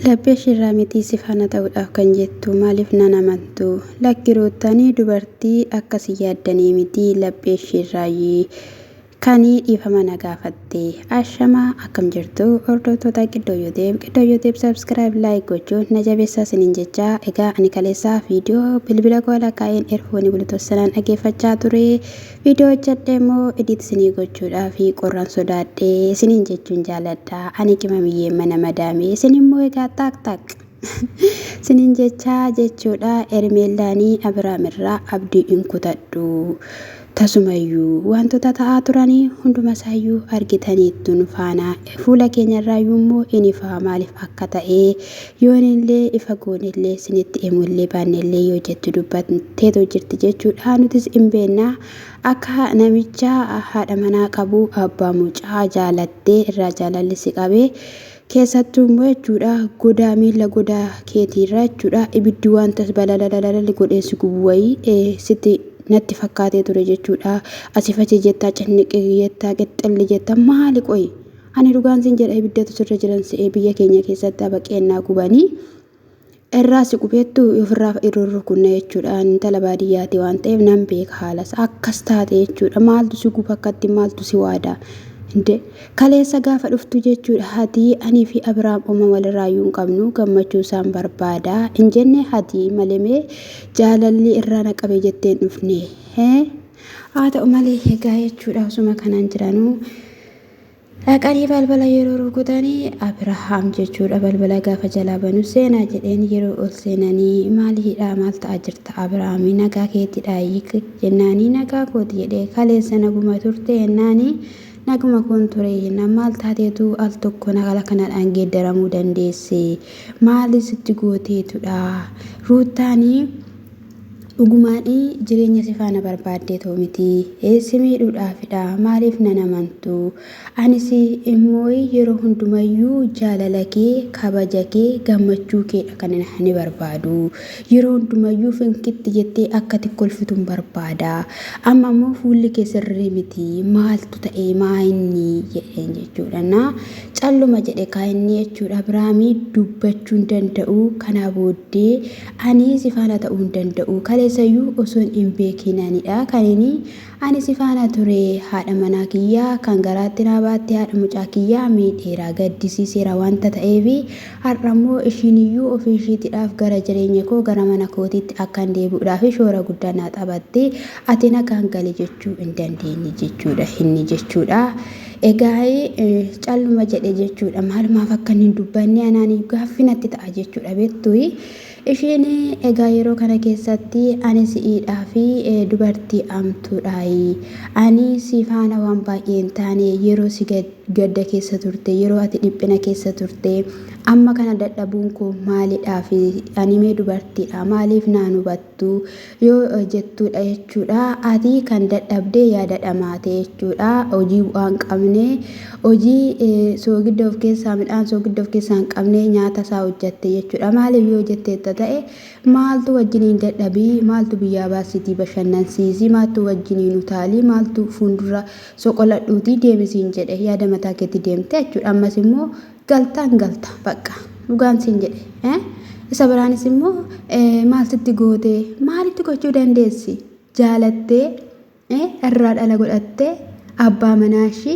Laphee ishiirraa mitii si faana ta'uudhaaf kan jettu maaliif nan amantu? Lakki Ruuttani dubartii akka isin yaaddanii miti laphee ishiirraayi kani dhiifama na gaafatte. Ashamaa akkam jirtu hordoftoota Qiddoo Youtube Qiddoo Youtube subscribe like gochuun na jabeessaa isiniin jechaa egaa ani kaleessaa viidiyoo bilbila koo lakkaa'een erfoonii bluetooth sanaan dhageeffachaa ture. Video hojjadhe immoo edit isinii gochuudhaaf qorran sodaadhe isiniin jechuun jaaladha. Ani qimamiyyeen mana madaamii isin immoo egaa taaq taaq isiniin jechaa jechuudha. Ermeellaanii Abiraam irraa abdii hin kutadhu. Tasumayyuu wantoota ta'aa turanii hunduma isaayyuu argitaniittu nu faana fuula keenya irraayyuu immoo in ifa maaliif akka ta'e yoonillee ifa goonellee isinitti himullee baannellee yoo jettu dubbatteetu jirti jechuudha. Nutis hin beekna akka namicha haadha manaa qabu abbaa mucaa jaalattee irraa jaalalli si qabee keessattuu immoo jechuudha godaa miila godaa keetiirra jechuudha ibiddi wanta balalalalali godhee si gubu wayii sitti natti fakkaatee ture jechuudha. Asif achi jettaa cinniqi jettaa qixxilli jettaa maali qoyi ani dhugaan sin jedha ibiddatu sirra jiran se'ee biyya keenya keessatti abaqeennaa gubanii irraa si qubeettu ofirraa irra rukunna jechuudha. Intala baadiyyaati waan ta'eef nan beeka haalas akkas taate jechuudha. Maaltu si guba akkatti maaltu si waada? Inde kaleessa gaafa dhuftu jechuudha hatii anii fi Abiraam oma walirraayyuu hin qabnu gammachuu isaan barbaada hin jenne hatii malee mee jaalalli irraa na qabe jettee hin dhufne. Haa ta'u malee egaa jechuudha osuma kanaan jiranuu Dhaqanii balbala yeroo rukutanii Abirahaam jechuudha balbala gaafa jalaa banu seenaa jedheen yeroo ol seenanii maaliidha maal ta'aa jirta Abirahaamii nagaa keetidha jennaanii nagaa kooti jedhee kaleessa naguma turte jennaanii naguma koon ture jennaan maal taateetu al tokko nagala kanadhaan geeddaramuu dandeesse maali sitti gooteetudha ruuttaanii Dhugumaan jireenya si faana barbaaddeetoo miti. Si miidhuudhaafidha. Maaliif nan amantu? Anis immoo yeroo hundumayyuu jaalala kee, kabaja kee, gammachuu keedha kan ani barbaadu. Yeroo hundumayyuu finkitti jettee akka ati kolfitun barbaada. Amma immoo fuulli kee sirrii miti. Maaltu ta'e maa inni jedheen jechuudha. Na calluma jedhe kaa inni jechuudha. Abiraamii dubbachuu hin danda'u. Kanaa booddee Ani si faana ta'uu hin danda'u. Kaleessayyuu osoon hin beekiinanidha kan inni ani si faana ture. Haadha manaa kiyya kan garaatti naa baatte haadha mucaa kiyyaa miidheera, gaddisiiseera wanta ta'eef har'ammoo ishiiniyyuu ofii ishiitidhaaf gara jireenya koo gara mana kootiitti akkan deebi'uudhaaf shoora guddaa naa taphatte. Ati nagaan gali jechuu hin dandeenye jechuudha inni jechuudha. Egaa calluma jedhe jechuudha. Maalumaaf akka inni hin dubbanne anaan gaaffii natti ta'a jechuudha beektuyi. Isheen egaa yeroo kana keessatti ani si'iidhaa fi dubartii amtuudhaayi. Ani si faana waan baay'ee hin taane yeroo si gadda keessa turte, yeroo ati dhiphina keessa turte, amma kana dadhabuun koo maalidhaaf? Ani mee dubartiidha maaliif naan hubattu? Yoo jettuudha jechuudha. Ati kan dadhabde yaada dhamaate jechuudha. Hojii bu'aa hin qabne, hojii soogidda of keessaa midhaan soogidda of keessaa hin qabne nyaata isaa hojjatte jechuudha. Maaliif yoo jetteetta ta'e maaltu wajjiniin dadhabii, maaltu biyyaa baasiitii bashannansiisi, maaltu wajjiniin utaalii, maaltu fuuldura soqoladhuutii deemi siin jedhe yaada mataa keetti deemte jechuudha. Ammas immoo galtaan galta bakka dhugaan siin jedhe. Isa biraanis immoo maal sitti goote maalitti gochuu dandeessi jaalattee irraa dhala godhattee abbaa manaa ishii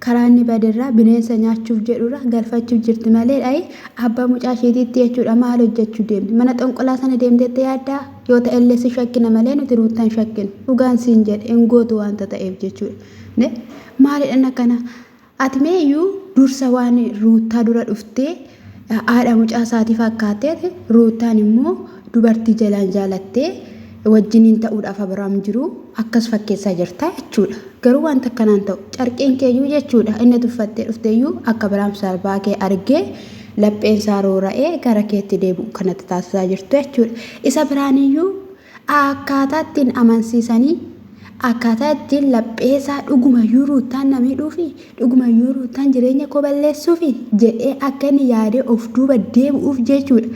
karaa inni baderraa bineensa nyaachuuf jedhurra galfachuuf jirti malee dhayi abbaa mucaa ishiitiitti jechuudha maal hojjechuu deemti mana xonqolaa sana deemteetti yaaddaa yoo ta'ellee si shakkina malee nuti ruuttaan shakkinu dhugaan siin jedhe hin gootu waanta ta'eef jechuudha maalidhan akkana Ati mee iyyuu dursa waan Ruuttaa dura dhuftee haadha mucaa isaatii fakkaatteeti Ruuttaan immoo dubartii jalaan jaalattee wajjiniin ta'uudhaaf Abrahaam jiru akkas fakkeessaa jirta jechuudha. Garuu wanta akkanaan ta'u carqeen keeyyuu jechuudha inni ati uffattee dhufteeyyuu akka Abrahaam sarbaa kee argee lapheen isaa roora'ee gara keetti deebi'u kanatti taasisaa jirtu jechuudha. Isa biraaniyyuu Akkaataa ittiin amansiisanii, akkaataa ittiin lapheesaa dhugumayyuu Ruuttaan na miidhuufi, dhugumayyuu Ruuttaan jireenya koo balleessuufi jedhee akka inni yaadee of duuba deebi'uuf jechuudha.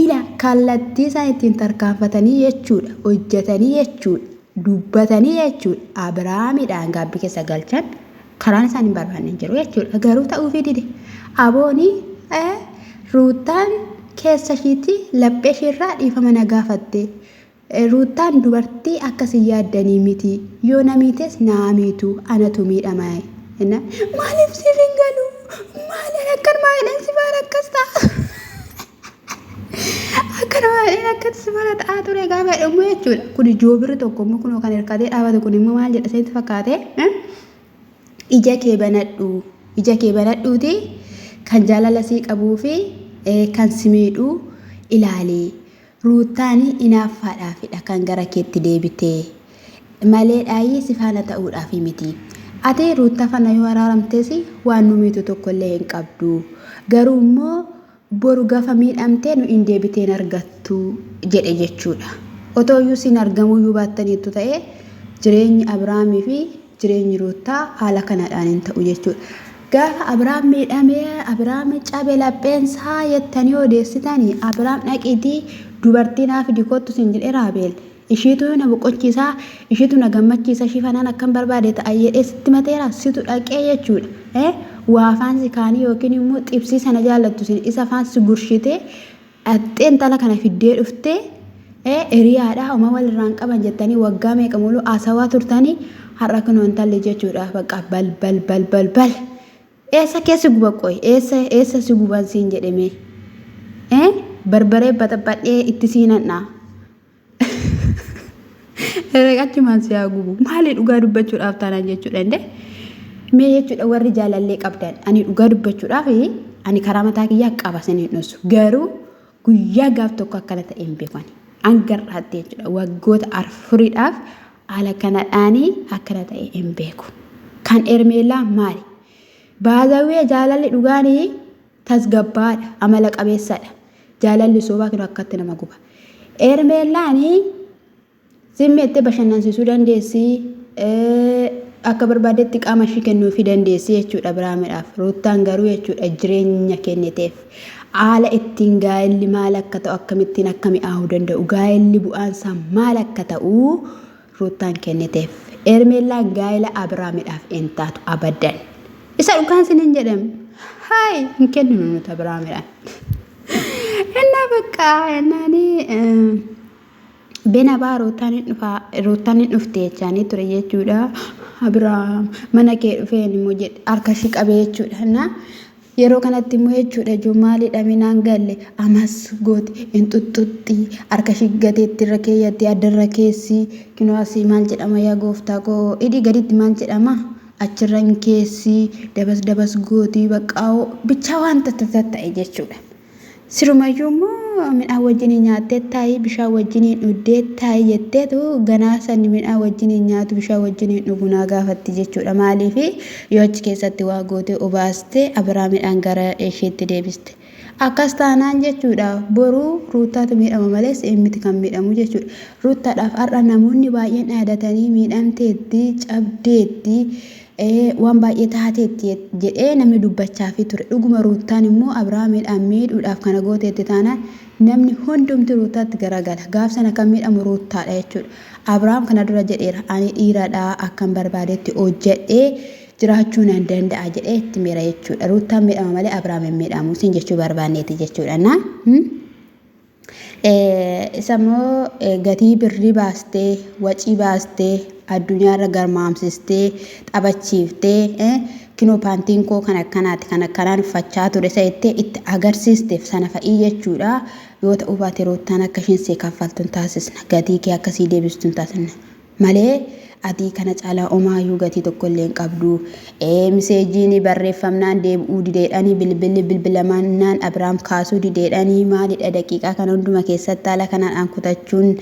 Ila kallattii isaan ittiin tarkaanfatanii jechuudha, hojjetanii jechuudha, dubbatanii jechuudha. Abiraamidhaan gaabbii keessa galchan karaan isaan hin barbaanne hin jiru jechuudha. Garuu ta'uufii dide. Abooni Ruuttaan keessa ishiitti laphee ishiirraa dhiifama na gaafatte. Ruuttaan dubartii akka isin yaaddanii miti. Yoo na miites naa miitu anatu miidhama. Jennaan maaliif siif hin galu? Maaliin akkanumaa jedheen si faana akkas ta'a? Akkanumaa jedheen akkas si faana ta'aa ture gaafa jedhamu jechuudha. Kuni joobirri tokko immoo kunoo kan hirkatee dhaabatu kun immoo maal jedha isinitti fakkaate? Ija kee banadhu. Ija kee banadhuuti kan jaalala sii qabuu fi kan si miidhu ilaali. Ruuttaani inaaffaadhaafidha kan gara keetti deebite maleedhaayii si faana ta'uudhaafi miti. Ati Ruuttaa fana yoo araaramtes waan nu miitu tokkollee hin qabdu. Garuu immoo boru gafa miidhamte nu in deebitee hin argattu jedhe jechuudha. Otoo iyyuu siin argamuuyyuu baattaniittu ta'ee jireenyi Abiraamii fi jireenyi Ruuttaa haala kanadhaan hin ta'u jechuudha. Gaafa Abiraam miidhamee Abiraam cabe lapheensaa jettanii odeessitanii Abiraam dhaqiitii dubartii naa fidi kottu siin jedhee Raabeel. Ishiitu na boqochiisa, ishiitu na gammachiisa, ishii fanaan akkan barbaade ta'a jedhee sitti mateera situ dhaqee jechuudha. Waa afaan si kaanii yookiin immoo xibsii sana jaallattu sin isa afaan si gurshitee dhaqxee intala kana fiddee dhuftee hiriyaadha homaa walirraa hin qaban jettanii waggaa meeqa muluu haasawaa turtanii har'a kunoo intalli jechuudha bakka bal bal bal bal bal eessa keessi guba qoy eessa eessa si guban siin jedheme barbaree baxaphadhee itti siinadha. Achumaan si haa gubu. Maali dhugaa dubbachuudhaaf taanaan jechuudha indee. Mee jechuudha warri jaalallee qabdan ani dhugaa dubbachuudhaaf ani karaa mataa kiyyaa qaba sin hin dhossu. Garuu guyyaa gaaf tokko akkana ta'e hin beeku ani. Hanga har'aatti jechuudha waggoota afuriidhaaf haala kanadhaanii akkana ta'e hin beeku. Kan Ermeellaa maali? Baazawwee jaalalli dhugaanii tasgabbaadha, amala qabeessadha. Jaalalli sobaa kun akkatti nama guba. Ermeellaan zimmi jettee bashannansiisuu dandeessi. Akka barbaaddetti qaama ishii kennuufii dandeessi jechuudha Abiraamidhaaf. Ruuttaan garuu jechuudha jireenya kenniteef. Haala ittiin gaa'elli maal akka ta'u akkamittiin akka mi'aahuu danda'u gaa'elli bu'aansaa maal akka ta'u Ruuttaan kenniteef. Ermeellaan gaa'ela Abiraamidhaaf hin taatu abadan. Isa dhugaan sinin jedhem. Haay hin kenninu nuti Abiraamidhaan. Innaa bakka innaani benabaa Ruuttaan hin dhufaa Ruuttaan hin dhufte jechaanii ture jechuudha. Abiraam mana kee dhufeen immoo jedhe harka ishii qabee jechuudha. Innaa Yeroo kanatti immoo jechuudha ijoo maalidha minaan galle amas gooti hin xuxxuxxi harka ishii gateetti irra keeyyatti adda irra keessi kinoo asii maal jedhama yaa gooftaa koo hidhii gaditti maal jedhama achirra hin keessi dabas dabas gooti baqqaa'oo bichaa waan tattatta'e jechuudha. Sirumayyuu immoo midhaan wajjiniin nyaattee taa'i, bishaan wajjiniin dhugdee taa'i jetteetu ganaa san midhaan wajjiniin nyaatu bishaan wajjiniin dhugu naa gaafatti jechuudha. Maaliif yoo achi keessatti waa gootee obaaste Abiraamidhaan gara isheetti deebiste. Akkas taanaan jechuudha boruu Ruuttaatu miidhama malee si'in miti kan miidhamu jechuudha. Ruuttaadhaaf har'a namoonni baay'een dhaadatanii miidhamteetti, cabdeetti, waan baay'ee taateetti jedhee namni dubbachaafii ture. Dhuguma Ruuttaan immoo Abrahaamiidhaan miidhuudhaaf kana gooteetti taanaan namni hundumti Ruuttaatti garagala. Gaaf sana kan miidhamu Ruuttaadha jechuudha. Abrahaam kana dura jedheera ani dhiiradha akkan barbaadetti hojjedhee jiraachuu nan danda'a jedhee itti miira jechuudha. Ruuttaan miidhama malee Abrahaam hin miidhamu siin jechuu barbaanneeti jechuudha. Na? Isa immoo gatii birrii baastee, wacii baastee, addunyaarra garmaamsistee, taphachiiftee, kinoo paantiin koo kan akkanaati kan akkanaan uffachaa ture isa jettee itti agarsiisteef sana fa'ii jechuudha. Yoo ta'uu baate Ruuttaan akka isheen sii kaffaltu hin taasisna. Gatii kee akka sii deebistu hin taasisna. Malee atii kana caalaa omaayyuu gatii tokkollee hin qabdu. Miseejiin barreeffamnaan deebi'uu dideedhani bilbilli bilbilamannaan Abiraam kaasuu dideedhani maalidha daqiiqaa kana hunduma keessatti haala kanaan kutachuun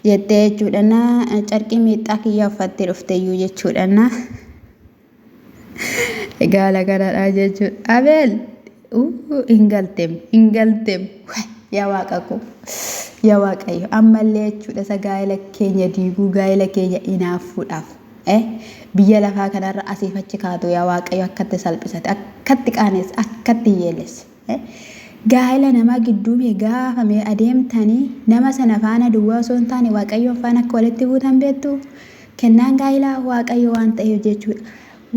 jettee jechuudha. Na carqii miixxaa kiyyaa uffattee dhufteyyuu jechuudha. Na egaa haala kanadha jechuudha. Abeel hin galteem hin galteem yaa waaqa koo yaa waaqayyo ammallee jechuudha isa gaa'ela keenya diiguu gaa'ela keenya inaaffuudhaaf biyya lafaa kanarra asiif achi kaatu yaa waaqayyo akkatti salphisate akkatti qaanesse akkatti hiyyeellesse. Gaa'ela namaa gidduu mee gaafa mee adeemtanii nama sana faana duwwaa osoo hin taane waaqayyoon faana akka walitti buutan beektu kennaan gaa'elaa waaqayyo waan ta'eef jechuudha.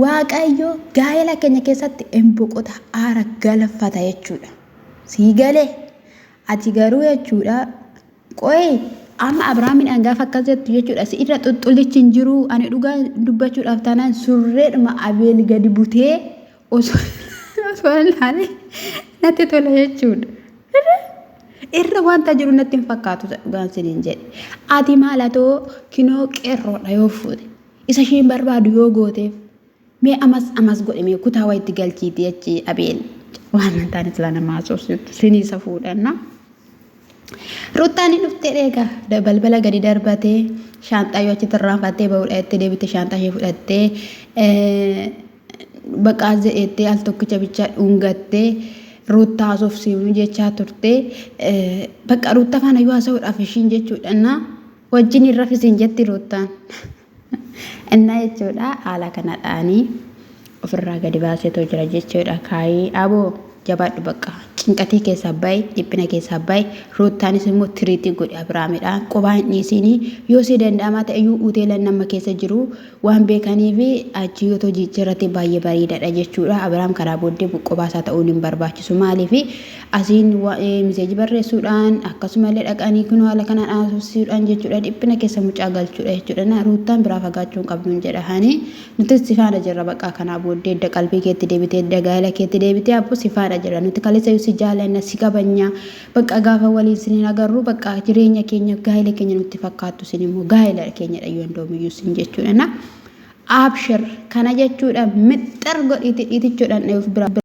Waaqayyo gaa'ela keenya keessatti hin boqota aara galfata jechuudha. Sii galee ati garuu jechuudha qoyi amma Abiraamiidhaan gaafa akkas jettu jechuudha si irra xuxxulichi hin jiru ani dhugaa dubbachuudhaaf taanaan surreedhuma Abeel gadi butee osoo osoo ilaalee natti tola jechuudha. Irra wanta jiru natti hin fakkaatu dhugaan siniin jedhe. Ati maal atoo kinoo qeerroodha yoo fuute isa isheen barbaadu yoo gooteef Mee amas amas godhi mee kutaa wayitti galchiiti achi abeel waan hin taane silaa nama haasofsiiftu sinii safuudhanna. Ruttaan ni dhuftee egaa balbala gadi darbatee shaanxaa yoo achitti irraanfattee ba'uudha jettee deebite shaanxaa ishee fudhattee baqaa jedhettee al tokkicha bichaa dhungattee Ruttaa haasofsiifnu jechaa turte bakka Ruttaa faana yoo haasa'uudhaaf ishiin jechuudha na wajjin hin rafisiin jetti Ruttaan. Innaa jechuudha haala kanadhaanii ofirraa gadi baaseetoo jira jechuudha. Kaayii aboo jabaadhu bakka cinqatii keessaa bahi dhiphina keessaa bahi ruuttaanis immoo tiriitii godhi abiraamidhaan qobaa hin dhiisinii yoo si danda'amaa ta'e iyyuu hoteela nama keessa jiru waan beekaniif achi yoo hojii jirate baay'ee bareedaadha jechuudha. Abiraam karaa booddee qobaa isaa ta'uun hin barbaachisu maaliif Asiin waa'ee miseeji barreessuudhaan akkasumallee dhaqanii kunoo haala kanaan haasofsiisuudhaan jechuudha dhiphina keessa mucaa galchuudha jechuudha. Na ruuttaan biraa fagaachuu hin qabduun jedha hani nutis si faana jirra baqaa kanaa booddee edda qalbii keetti deebitee edda gaa'ela keetti deebitee abbo si faana jirra nuti kaleessa si jaalanna si kabanya bakka gaafa waliin sinin agarru bakka jireenya keenya gaa'ela keenya nutti fakkaattu sin immoo gaa'ela keenyadha yoo hundoomiyyuu sin jechuudha. Na abshir kana jechuudha mixxar godhiiti dhiitichuudhaan of bira.